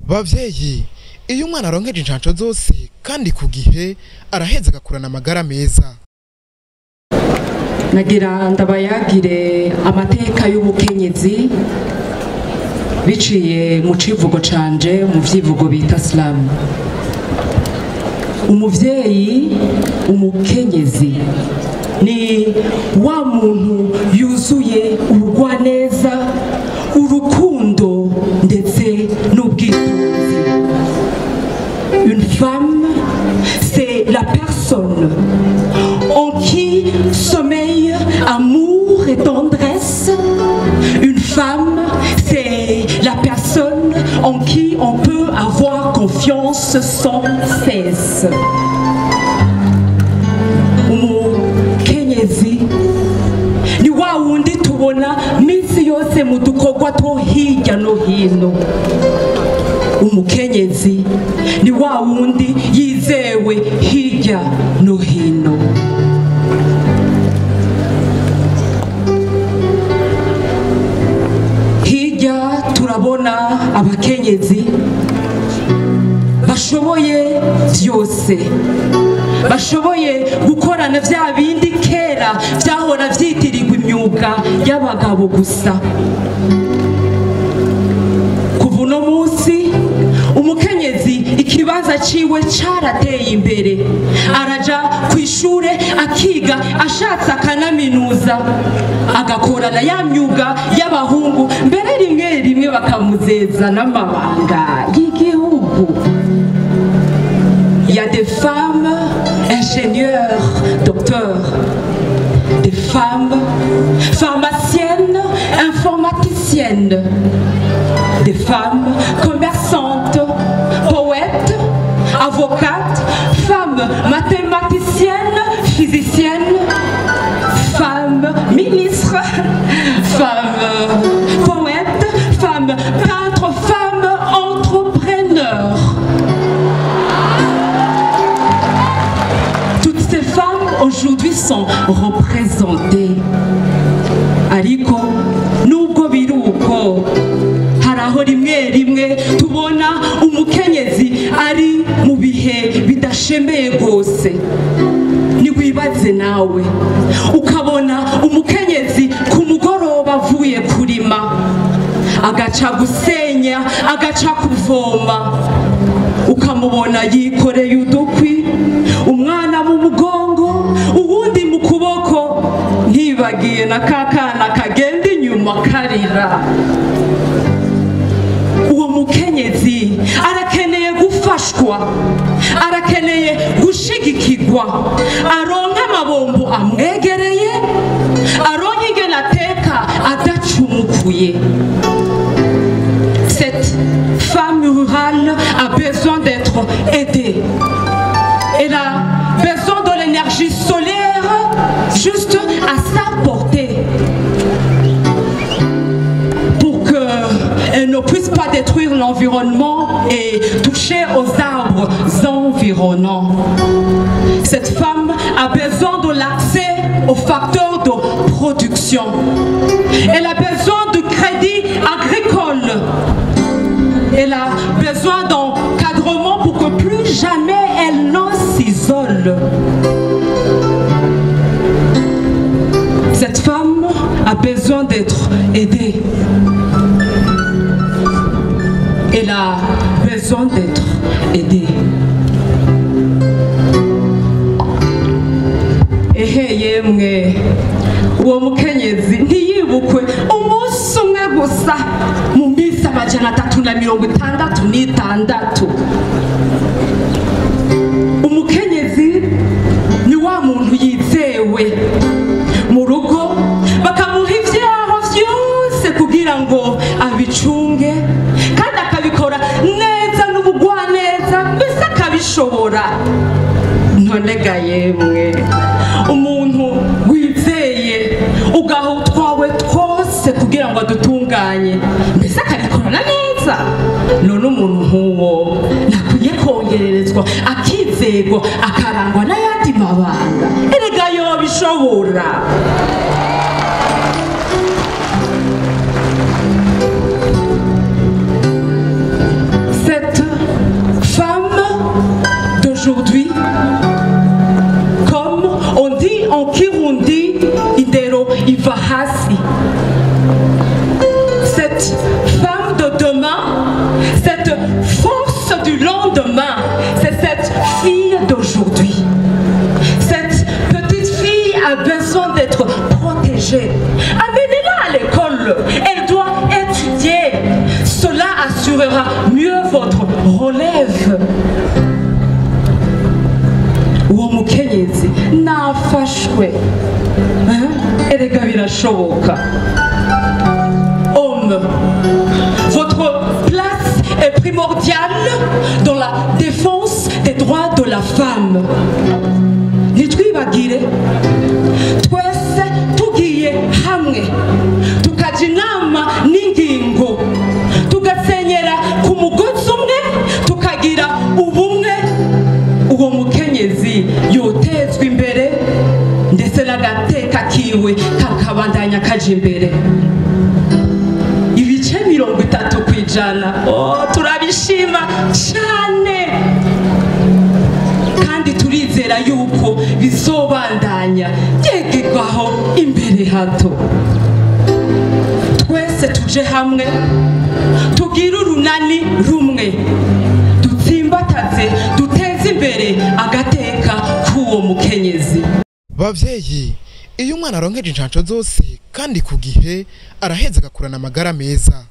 Bavyeyi, iyo umwana aronkeje incanco zose kandi ku gihe, araheza agakurana amagara meza. Nagira ndabayagire amateka y'ubukenyezi biciye mu civugo canje, mu vyivugo bita slam. Umuvyeyi umukenyezi ni wa muntu yuzuye ubugwaneza, urukundo ndetse n'ubwitonzi. Une femme, c'est la personne en qui sommeille amour et tendresse. Une femme, c'est la personne en qui on peut avoir confiance sans cesse. Umukenyezi ni wa wundi tubona minsi yose mu dukorwa two hirya no hino. Umukenyezi ni wa wundi yizewe hirya no hino. Hirya turabona abakenyezi bashoboye byose, bashoboye gukorana vya bindi kera vyahora vyitirirwa imyuga y'abagabo gusa. Kuva uno munsi umukenyezi ikibanza ciwe carateye imbere, araja kw'ishure akiga, ashatse akanaminuza, agakorana ya myuga y'abahungu, mbere rimwe rimwe bakamuzeza n'amabanga y'igihugu. Il y a des femmes ingénieurs, docteurs, des femmes pharmaciennes, informaticiennes, des femmes commerçantes, poètes, avocates, femmes mathématiciennes, physiciennes, femmes ministres, femmes poètes, femmes peintres, femmes entrepreneurs. Toutes ces femmes aujourd'hui sont représentées. Ariko nubwo biruko, hari aho rimwe rimwe tubona umukenyezi ari mu bihe bidashemeye rwose. Niwibaze nawe ukabona umukenyezi ku mugoroba avuye kurima, agaca gusenya, agaca kuvoma, ukamubona yikoreye udukwi, umwana mu mugongo, uwundi mu kuboko, ntibagiye na kakana kagenda inyuma karira. Uwo mukenyezi arakeneye gufashwa, arakeneye gushigikirwa, aronka amabombo amwegereye, aronka ingene ateka adacumukuye. Cette femme rurale a besoin d'être aidée. Elle a besoin de l'énergie solaire juste à sa portée pour qu'elle ne puisse pas détruire l'environnement et toucher aux arbres environnants. Cette femme a besoin de l'accès aux facteurs de production. Elle a besoin de crédit agricole. Elle a besoin d'encadrement pour que plus jamais elle ne s'isole. Cette femme a besoin d'être aidée. Elle a besoin d'être aidée. Ehe yemwe, uwo mukenyezi ntiyibukwe umunsi umwe gusa mu minsi 366. Umukenyezi ni wa muntu yizewe mu rugo, bakamuha ivyaho vyose kugira ngo abicunge, kandi akabikora neza n'ubugwaneza, mbese akabishobora. None ga yemwe, umuntu wizeye ugaha utwawe twose kugira ngo adutunganye, mbese akabikorana neza. None umuntu nk'uwo nakwiye kongererezwa, akizegwa, akarangwa n'ayandi mabanga. Erega yobishobora. mieux votre relève. Uwo mukenyezi nafashwe. Erega birashoboka. Homme, votre place est primordiale dans la défense des droits de la femme. Ntitwibagire, twese tugiye hamwe, tukaja inama n'ingingo, tugasenyera ku mugozi umwe, tukagira ubumwe, uwo mukenyezi yotezwa imbere, ndetse n'agateka kiwe kakabandanya kaja imbere. Ibice 30%, oh, turabishima cyane, kandi turizera yuko bizobandanya byegerwaho imbere hato. Twese tuje hamwe, tugire urunani rumwe, dutsimbataze, duteze imbere agateka k'uwo mukenyezi. Bavyeyi, iyo umwana aronkeje incanco zose kandi ku gihe, araheza agakurana amagara meza.